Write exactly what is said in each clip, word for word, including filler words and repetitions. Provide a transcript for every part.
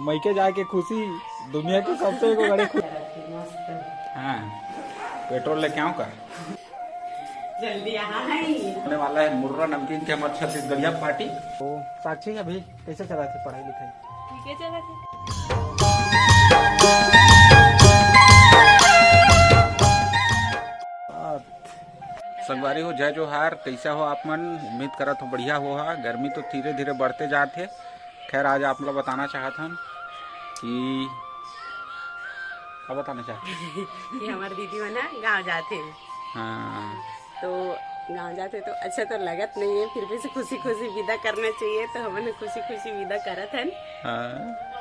मइके जाए के खुशी, दुनिया के सबसे एगो बड़े खुशी। हाँ, पेट्रोल लेके आऊँ का? जल्दी आ। होने वाला है मुर्रा नमकीन के हमार छत्तीसगढ़िया पार्टी। तो साक्षी, अभी कैसे चलत हे पढ़ाई लिखाई? ठीक है, चलत हे। संगवारी हो, जय जोहार। कैसा हो आप मन? उम्मीद करत हो बढ़िया हो हा। गर्मी तो धीरे धीरे बढ़ते जात हे। खैर, आज आप लोग बताना चाहत हन कि, का बताना चाहत हन? कि हमार दीदी मन ह गाँव जाथे। हाँ। तो गाँव जाथे तो अच्छा तो लगत नहीं है, फिर भी से खुशी खुशी विदा करना चाहिए, तो हमन खुशी खुशी विदा करत हन। हाँ।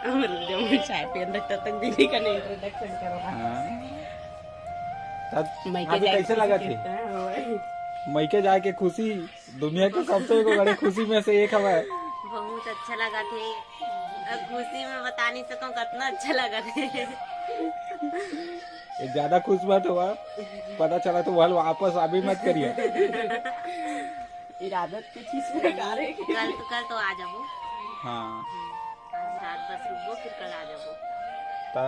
और जब हम चाय पियन तक, तब तक दीदी का introduction करो। हाँ। तब मइके अभी जाए कैसे के लगत खुशी हे? कितना है, वो है। मइके जाए के खुशी दुनिया के सबसे एगो बड़े खुशी में से एक हवय। बहुत अच्छा लगा थे। अब खुशी में बता नहीं सकूं कितना अच्छा लगा थे। ये ज्यादा खुश मत हुआ, पता चला तो वह वापस आ भी मत करिए। इरादत कुछ इस प्रकार है कि कल, कल तो आ जाबो। हाँ। आज रात बस रुकबो, फिर कल आ जाबो। ता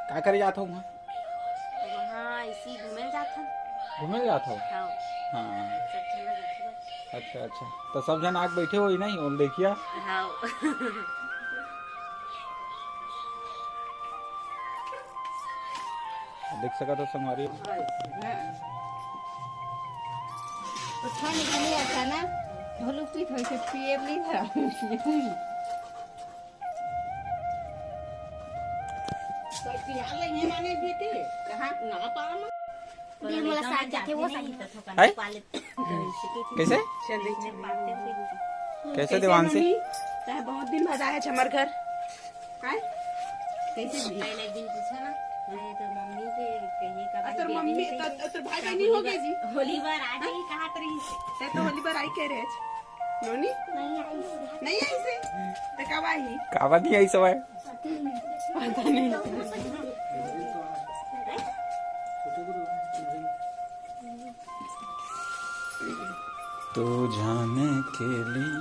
का करे जात हो वहाँ? वहाँ इसी घूमे जात हन। घूमे जात हो? हाँ। हाँ। सब झन ला देखबो। अच्छा, अच्छा। तो सब झन आके बैठे होई नहीं, ओन देखिया? हाँ। देख सकत हो संगवारी। तो ठंड घनी अच्छा ना, ढोलू पीत होई से पिए नहीं था। तो पिया ले ये माने बेटी, कहाँ ना पाम? ये मोला साथ जाके वो साथ। है? कैसे? चल रही है। कैसे कैसे देवांशी? मम्मी? तैं बहुत दिन बाद आए हच हमर घर। हैं? कैसे जी? पहले एक दिन पूछा ना, मैं तो मम्मी से कहिए कब आ, तोर मम्मी, तो, तो तोर भाई बहन नहीं हो गए जी? होली बार आ जाइए, कहाँ पर ही? तैं तो होली बार आई कह रहे हच। नोनी? नहीं आई से। तैं कब आई? काबर नहीं आई सवाय? पता नहीं। तू जाने के लिए।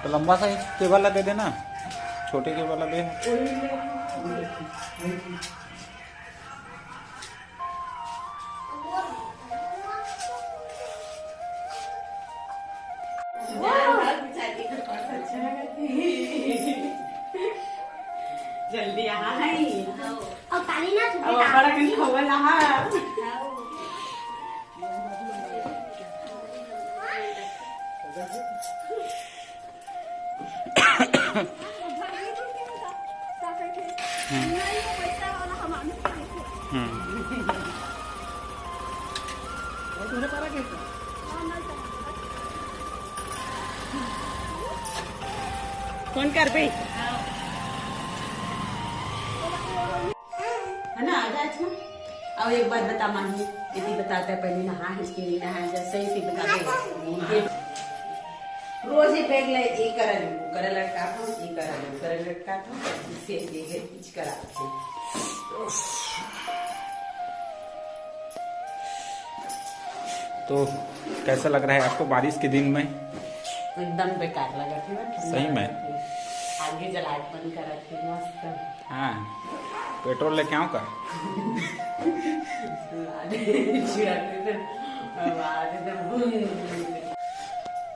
तो लंबा सा एक केबल ला दे देना, छोटे केबल ला दे। जल्दी आ है। अब काली ना अब बड़ा कन खवल आ। हम्म। हम्म। फोन कर बे। है ना, आ जाए ना। अब एक बात बता माही, यदि बताते पहले नहा है कि नहीं नहा है, जैसे ही बता दे। रोज ही बैग ले, ये कर लूँ, कर लटका था, ये कर लूँ, कर लटका था, इससे ये है, कुछ करा। तो कैसा लग रहा है आपको बारिश के दिन में? एकदम बेकार लगा था ना, ठंडा सही में? लगा था। आगे जलाए मन करा थी, मस्त। हाँ, पेट्रोल लेके आऊँ का?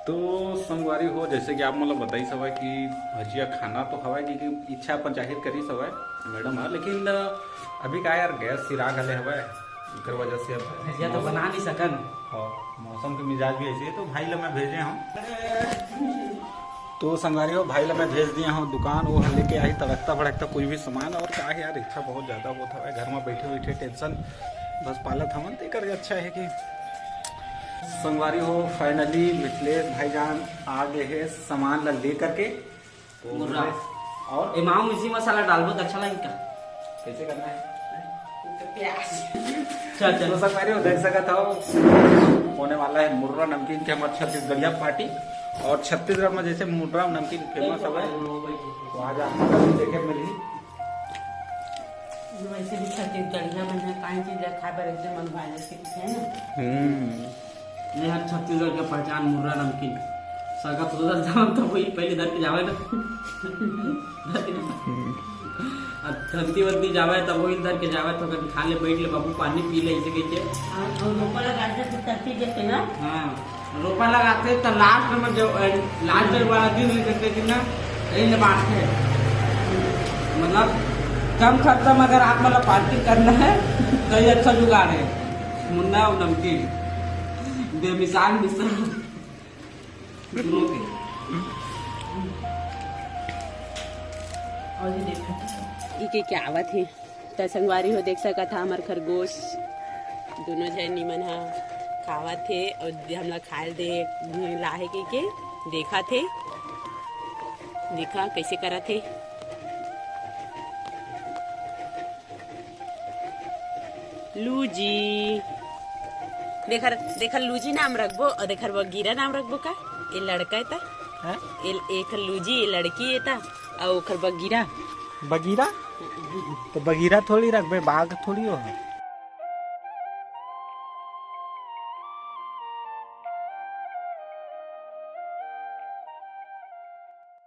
तो संगवारी हो, जैसे कि आप मतलब बताई सवाय कि भजिया खाना तो हवाए, क्योंकि इच्छा अपन जाहिर करी सवाय मैडम है, लेकिन अभी का यार, गैस सिरा घले हवाए, एकर वजह से अब भजिया तो मौसम बना नहीं सकन। हाँ, मौसम के मिजाज भी ऐसे है, तो भाई ला मैं भेजे हूँ। तो संगवारी हो, भाई ला मैं भेज दिया हूँ दुकान, वो लेके आई तड़कता भड़कता कुछ भी सामान। और का है यार, इच्छा बहुत ज्यादा होत हवे घर में बैठे बैठे, टेंशन बस पालत हवन, तो एकर अच्छा है कि संगवारी हो, finally मिथिलेश भाईजान आ गए हैं सामान ला ले करके। तो मुर्रा। मिथिलेश, और एमा मिर्ची मसाला डालबो तो अच्छा लगी का? कैसे करना है? तो प्याज। चल, चल। तो संगवारी हो, देख सकत हो, होने वाला है मुर्रा नमकीन के हमार छत्तीसगढ़िया पार्टी। और छत्तीसगढ़ में जैसे मुर्रा नमकीन फेमस हवे, तो आज आपको भी देखे मिलही। वैसे भी छत्तीसगढ़िया मन ह काहे चीज ला खाए बर एकदम मंगवा लेथे, है ना? हम्म। ये हर छत्तीसगढ़ के पहचान मुर्रा नमकीन। सगा तो उधर जाओ तो वही पहले धर के जावे ना। धर के ना। अब खंती वंती जावे तब वही धर के जावे तो कभी खा ले, बैठ ले बाबू, पानी पी ले, ऐसे कह के। हाँ, और रोपा लगाते तो तरती जैसे ना। हाँ, रोपा लगाते तो लास्ट में जो, अ, लास्ट वाला दिन भी करते थे ना, यही ले बात है। मतलब, कम खर्चा में अगर आप मतलब पार्टी करना है, तो ये अच्छा जुगाड़ है। मुन्ना और नमकीन, बेमिसाल मिसाल। दोनों के। और ये देखो। ई के क्या आवत हे? त संगवारी हो, देख सकत हा, हमर खरगोश दोनों झन निमन हा खावत हे और हमला खाए दे लाहे के, के देखत हे। देखा कैसे करत हे। लूजी। देखर, देखर लूजी नाम रखबो और देखर बगीरा नाम रखबो का? ये लड़का है ता? हैं? ये, एकर लूजी, ये लड़की है ता? और ओकर बगीरा? बगीरा? तो बगीरा थोड़ी रखबे, बाघ थोड़ी हो।